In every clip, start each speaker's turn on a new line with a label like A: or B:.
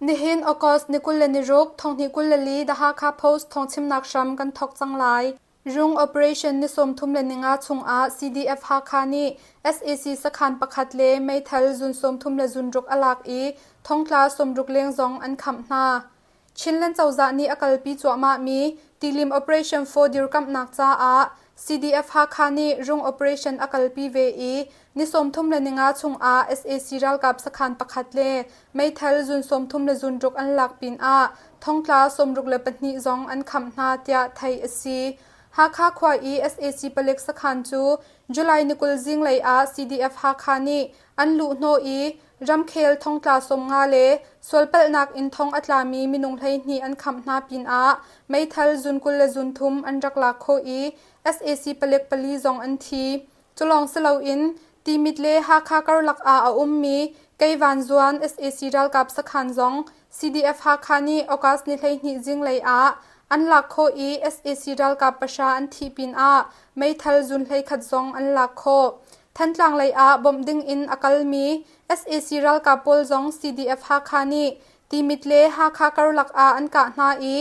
A: Nihin August ni 26, 2024 The Hakha Post thawngchimnak hram kan thawk cang lai. Rung operation ni 35 chungah CDF Hakha nih sac sakhan pakhat le meithal zun 30 le zun ruk a lak i thongtla 60 leng zong an khamh hna. Chinland cozah nih a kalpi cuahmahmi Tilim Operation 4 dirkamhnak caah CDF Hakha nih rung operation a kalpi ve i ni 35 chungah sac ralkap sakhan pakhat le meithal zun 36 an lak pinah thongtla 62 zong an khamh hna tiah theih a si. Hakha khua i sac palik sakhan cu July ni 20 zinglei ah CDF Hakha nih an luhhnawh i Ramkhel thongtla 50 le sualpalhnak in thong a tlami minung 12 an khamh hna pinah meithal zun 20 le zun thum an rak lak khawh i sac palek pali zong an thi. Culawng si loin Timit le Hakha karlak ah a ummi Keivan Zuan sac ralkap sakhan zong CDF Hakha nih August ni 12 zinglei ah an lak khawh i sac ralkap pahra an thih pinah meithal zun 11 zong an lak khawh. Thantlang lei ah bawmh ding in a kalmi sac ralkap pawl zong CDF Hakha nih Timit le Hakha karlak ah an kah hna i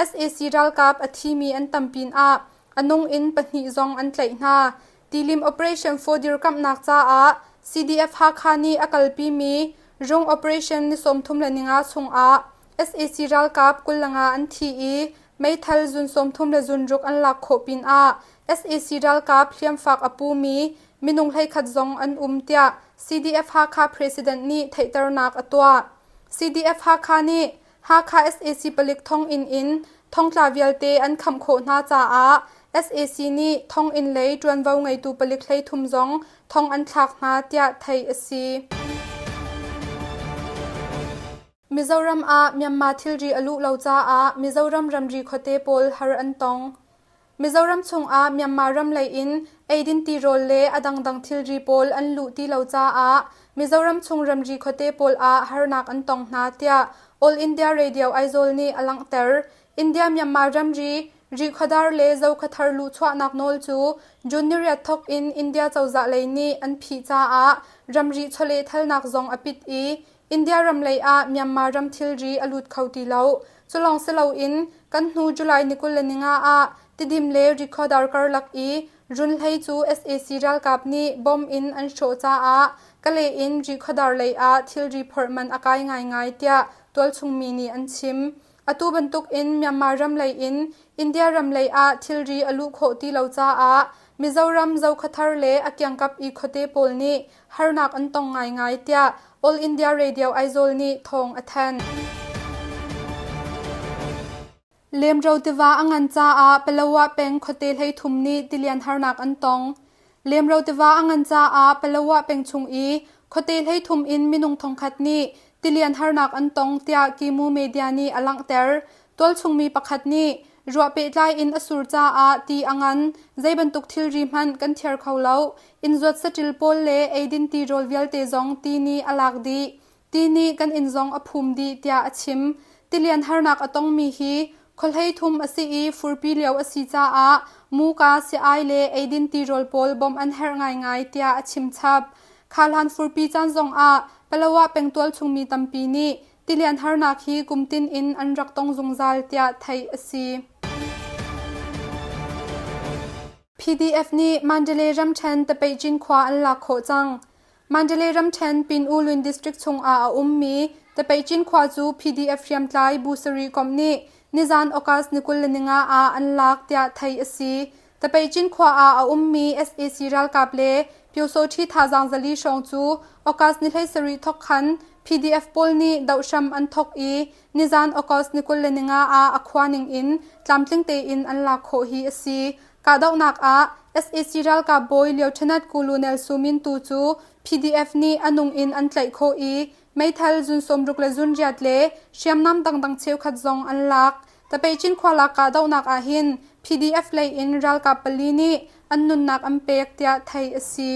A: sac ralkap a thimi an tam pinah a nung in pahnih zong an tlaih hna. Tilim Operation 4 dirkamhnak caah CDF Hakha nih a kalpimi Rung Operation ni 35 chungah sac ralkap 25 an thi i meithal zun 30 le zun ruk an lak khawh pinah sac ralkap hliamfak a pumi minung 11 zong an um tiah CDF Hakha President nih theihternak a tuah. CDF Hakha nih Hakha sac palik thonginn in thongtla vialte an khamh khawh hna caah sac nih thonginn lei ṭuanvo ngeitu palik 33 zong thong an thlak hna tiah theih a si. Mizoram ah Myanmar thilri a luh lo caah Mizoram ramri khuate pawl har an tong. Mizoram chungah Myanmar ram lei in eidin tirawl le a dangdang thilri pawl an luh ti lo caah Mizoram chung ramri khuate pawl ah harnak an tong hna tiah All India Radio Aizawl nih a langhter. India-Myanmar ramri Rihkhawdar le Zokhathar luhchuahnak nawl cu June niriat thawk in India cozah lei nih an phih caah ramri chawlehthalnak zong a pit i India ram lei ah Myanmar ram thilri a lut kho ti lo. Cu lawng si loin kan hnu July ni 25 ah Tidim le Rikhodar karlak i Runhlei cu sac ralkap nih bomb in an hrawh caah Kalay in Rikhodar lei ah thilri phorh man a kai ngaingai tiah tualchung mi nih an chim. Atu bantuk in Myanmar ram lei in India ram lei ah thilri a luh khawh ti lo caah Mizoram Zokhathar le a kiangkap i khuate pawl nih harnak an tong ngaingai tiah All India Radio Aizawl nih thawng a thanh. Lemro tiva a ngan caah Palawa peng khuate 13 nih tilian harnak an tong. Lemro tiva a ngan caah Palawa peng chung i khuate 13 in minung thongkhat nih tilian harnak an tong tiah Kimu Media nih a langhter. Tualchungmi pakhat nih ruah pehtlai in a sur caah ti a ngan, zei bantuk thilri hmanh kan thiar kho lo. Inn zuat saṭil pawl le eidin tirawl vialte zong ti nih a lak dih. Ti nih kan inn zong a phum dih tiah a chim. Tilian harnak a tongmi hi khuahlei thum a si i furpi lio a si caah muka, si-ai le eidin tirawl pawl bawmh an herh ngaingai tiah a chim chap. Khahlan furpi caan zongah Palawa pengtual chungmi tampi nih tilian harnak hi kumtin in an rak tong zungzal tiah theih a si. PDF nih Mandalay ramṭhen Tapeihcin khua an lak khawh cang. Mandalay ramṭhen Pin-U-Lwin district chungah a ummi Tapeihcin khua cu PDF hriamtlai bu sarih komh nih nizan August ni 25 ah an lak tiah theih a si. Tapeihcin khua ah a ummi sac ralkap le Pyosawṭhi thazaang zali hrawng cu August ni 17 thawk khan PDF pawl nih dohhram an thawk i nizan August ni 25 ah a khua ning in tlamtling tein an lak khawh hi a si. Kahdohnak ah sac ralkap bawi Lieutenant Colonel Su Min Tu cu PDF nih a nung in an tlaih khawh i meithal zun 60 le zun riat le hriamnam dangdang cheukhat zong an lak. Tapeicin khualak kahdohnak ah hin PDF lei in ralkap pali nih an nunnak an pek tiah theih a si.